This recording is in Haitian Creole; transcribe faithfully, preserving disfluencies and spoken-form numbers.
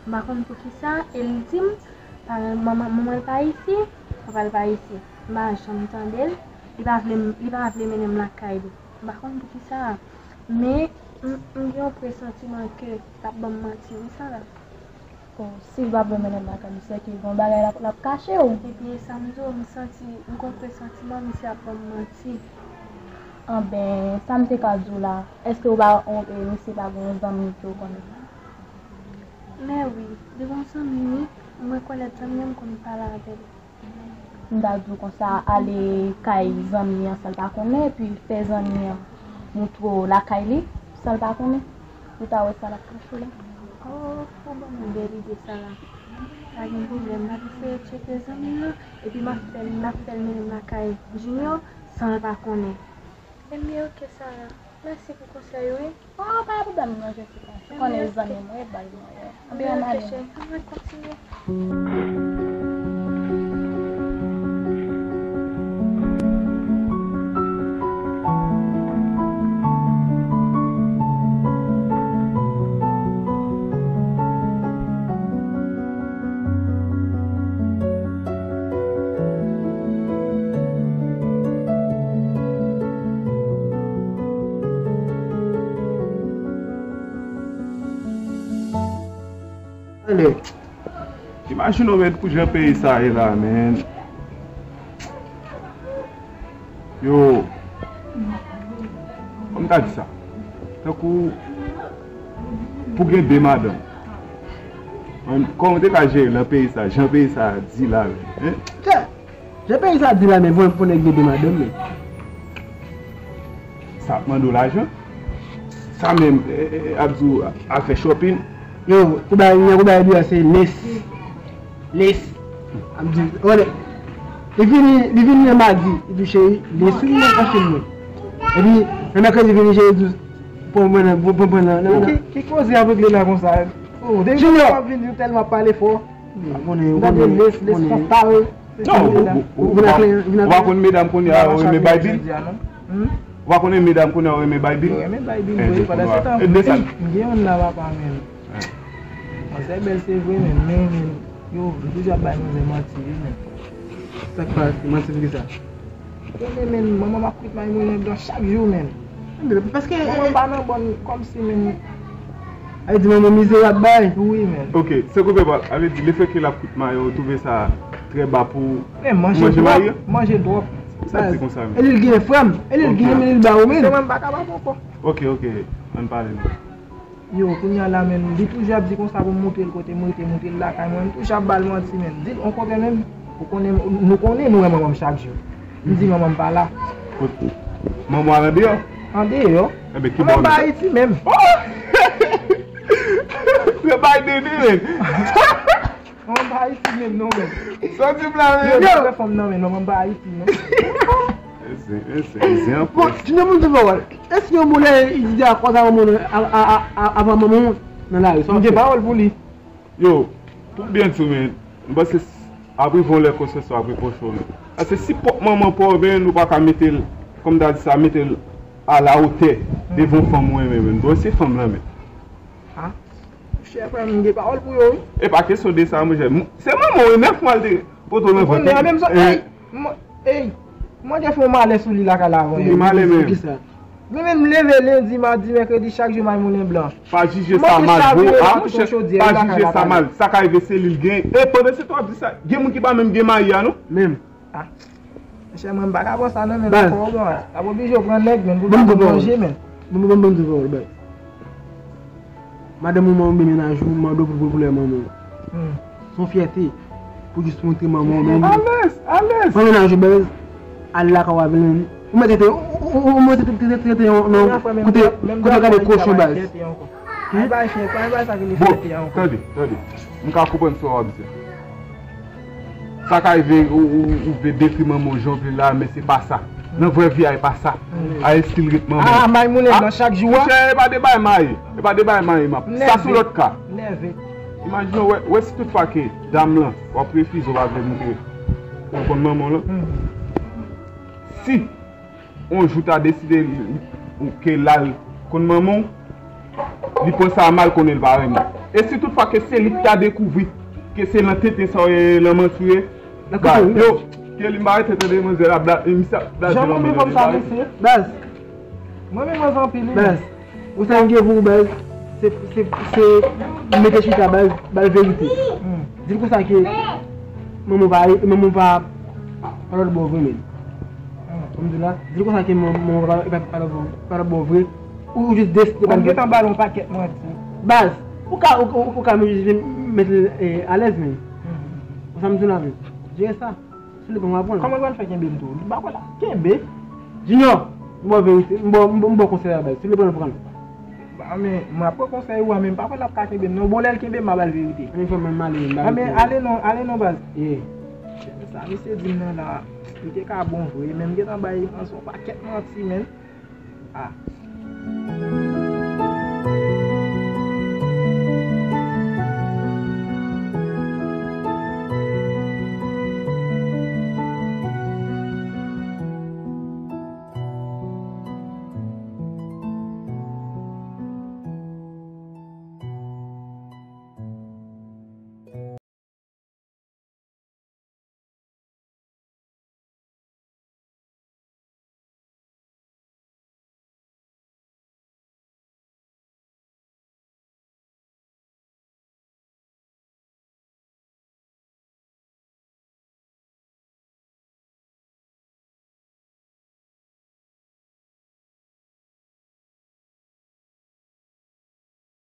M pa konn poukisa, e l di m, pa, manman, manman l pa isi, papa l pa isi. M pa janm tande l, li pa vle m, li pa vle mennen m lakay li. M pa konn poukisa, men m, m gen yon presantiman ke l ap ban m manti, wi, Sara. Bon, si l pa vle mennen m lakay misye, ke gen yon bagay l ap, l ap kache w. Ebyen, sa m di w, m santi, m gen yon presantiman misye ap ban m manti. Anben, sa m te ka di w la, èske w pa, w, e, misye pa gen yon zanmi ke w konnen? Men wi, li gon zanmi wi, m rekonèt zanmi an, m konn pale avè l. M ta di w konsa, ale kay zanmi an san l pa konnen, epi fè zanmi an moutre w lakay li san l pa konnen. Ou ta wè sa l ap kache la. Oh, ou ban m yon bèl ide sa la. Pa gen pwoblèm, m ap eseye tcheke zanmi m nan, epi m ap fè l, m ap fè l mennen m lakay Junior san l pa konnen. Ebyen, oke, Sara. Mèsi pou konsèy ou, wi. Oh, pa gen pwoblèm non, Jessica. Ou konnen zanmi mwen, e bay mwen yo. Anben, ann ale. Cheri, ann kontinye. Ale. Imajine w, men, pou jan peyi sa ye la, men. Yo. Kòman m ta di sa? Tankou pou gen de madanm. Kòman w te ka jere nan peyi sa, jan peyi sa di la, men? Jan peyi sa di la, men, bon, pou nèg gen de madanm, men. Sa ap mande w lajan. Sa menm, e, e, e, ap di w al fè shopping. Yo, kou bay, nèg kou bay biyè se les. Les. Ap di, wè, li vini, li vini nan madi, li di, cheri, les wi, mwen achte mwen. Epi, nan mèkredi vini, cheri, di, pran mwen nan, pran, pran, pran nan, nan, nan. Ki, ki koze avèk li la konsa? Oh, depi w ap vini, ou tèlman pale fò. Konnen, konnen, les, les konnen. Non, ou, ou, ou, ou pa konn medam kounye a yo renmen bay bil? Ou pa konnen medam kounye a yo renmen bay bil? Yo renmen bay bil vre, pandan se tan. M gen youn la, papa, men. Manzè bèl, se vre, men, men, men, yo, yo toujou ap bay manzè manti, wi, men. Sa k pase? Manti pou kisa? Konnen, men, manman m ap kwit may moulen blan chak jou, men. Paske, manman m pa nan bòn kòmsi, men. Ay di manman mizerab bay. Wi, men. Ok, se koupe pal. A vle di, lefètke l ap kwit may ou, ou twouve sa trè ba pou manje may? Manje twòp. Sa di konsa, men. E li l gen frè m. E li l gen, men li l ba ou, men. Se mwen m pa kapab ankò. Ok, ok. Ann pale, men. Yo, kounye a la menm, li toujou ap di konsa pou m moutre l kote m rete, moutre l lakay mwen. M toujou ap ba l manti, menm. Di l, on kote menm, ou konnen, nou konnen, nou wè manman m chak jou. M di manman m pa la. Kot manman w al andeyò? Andeyò. Enben, ki bò? Manman m pa Ayiti menm. Se bay dede, men. Mwen pa Ayiti menm non, men. Sa w di m la, men? Yo, yo, fè fanm nan, men non, mwen pa Ayiti non. Zen, zen, zen anpil. Bon, Junior, pou m di pawòl, èske yon moun lè li di a konsa manman w a, a, a, a, avan manman w nan lari, sa w ap fè? M gen pawòl pou li. Yo, pou byen di w, men, m panse ap rive yon lè konsyans ou ap repwoche w, men. Paske si pwòp manman pa w, men, ou pa ka mete l, kòm m ta di sa, mete l alawotè devan yon fanm ou renmen, men. Bon, se fanm lan, men. Ah, monchè, frè m, m gen pawòl pou yo, wi. E pa kesyon de sa, monchè. M, se manman w, nèf mwa l te pote w nan vant. Ou konnen, an menm jan, ey, m, ey, mwen te fè yon malè sou li lakay la avan yè. Ki malè menm? Poukisa? Mwen menm, m leve lendi, madi, mèkredi, chak jou may moulen blan. Pa jije sa mal, bro. Ah, monchè, pa jije sa mal. Sa ka rive se li l gen. E pandan se tan w ap di sa, gen moun ki pa menm gen mayi a, non? Menm. Ah. Monchè, mwen m pa ka pran sa nan men l ankò, bon. L ap oblije pran nèg, men, pou l pa konn manje, men. Bon, bon, bon, bon, bon, bon. Madanm ou, manman w, mennaj ou, mande w pou l pran koulè manman w. Hmm. Se yon fyète pou jis montre manman w, men. Alèz, alèz. Pran mennaj ou, bèz. Al lakay w avè l, men. Ou mèt rete, ou, ou, ou mèt rete, rete, rete, rete, non, kote, kote w gade kochon, baz. Al bay fyète ankò. Al bay sa ki li fyète ankò. Bon, tande, tande. M ka konprann sa w ap di a. Sa ka rive ou, ou, ou vle detri manman w jan w vle la, men se pa sa. Nan vrè vi a, e pa sa. A estil ret manman w. Ah, may moulen blan chak jou a. Monchè, e pa de bay may. E pa de bay may, m ap. Sa se yon lòt ka. Imajine w, wè, wè si tout fwa ke dam lan, w ap refize, w pa vle montre ou konn manman w lan. Si yon jou ta deside li, ou ke l al konn manman w, li pran sa mal, konnen l pa renmen. E si tout fwa ke se li ki ta dekouvri ke se nan tenten sa w ye, nan manti w ye, Nan kote wi. Yo, ke li m pa rete tande manzè la, bla, e misye ap blaze Jan mwen nan vin konn sa, men. mesye. Baz. Mwen menm mwen anpil wi. Baz. Ou sa m gen pou ou baz. Se se se mete chita baz, baz verite. Di l konsa ke manman pa manman pa pa lòt bò vre men. Ou m di la, di l konsa ke manman pa pa lòt bò vre. Ou ou jis deside Mwen gentan ba l yon pakèt manti. Baz, ou ka ou, ou, ou ka menm jis met l eh, alèz men. Ou sa m di la men. Jere sa. Si le bon aprann. Kòman l pral fè kenbe m tou? M pa kwè la. Kenbe? Junior, m ba w verite, m ba w- m ba w- m ba w konsèy la baz. Si le bon aprann. Ba men, m ap pran konsèy ou a men m pa kwè l ap ka kenbe m non. Bon lè l kenbe m m a ba l verite. Ann fè mwen m ale m ba A men ale non, ale non baz. Ye. Sa misye di m nan la, li te ka bon vre, men m gentan bay manzè yon pakèt manti men. Ah.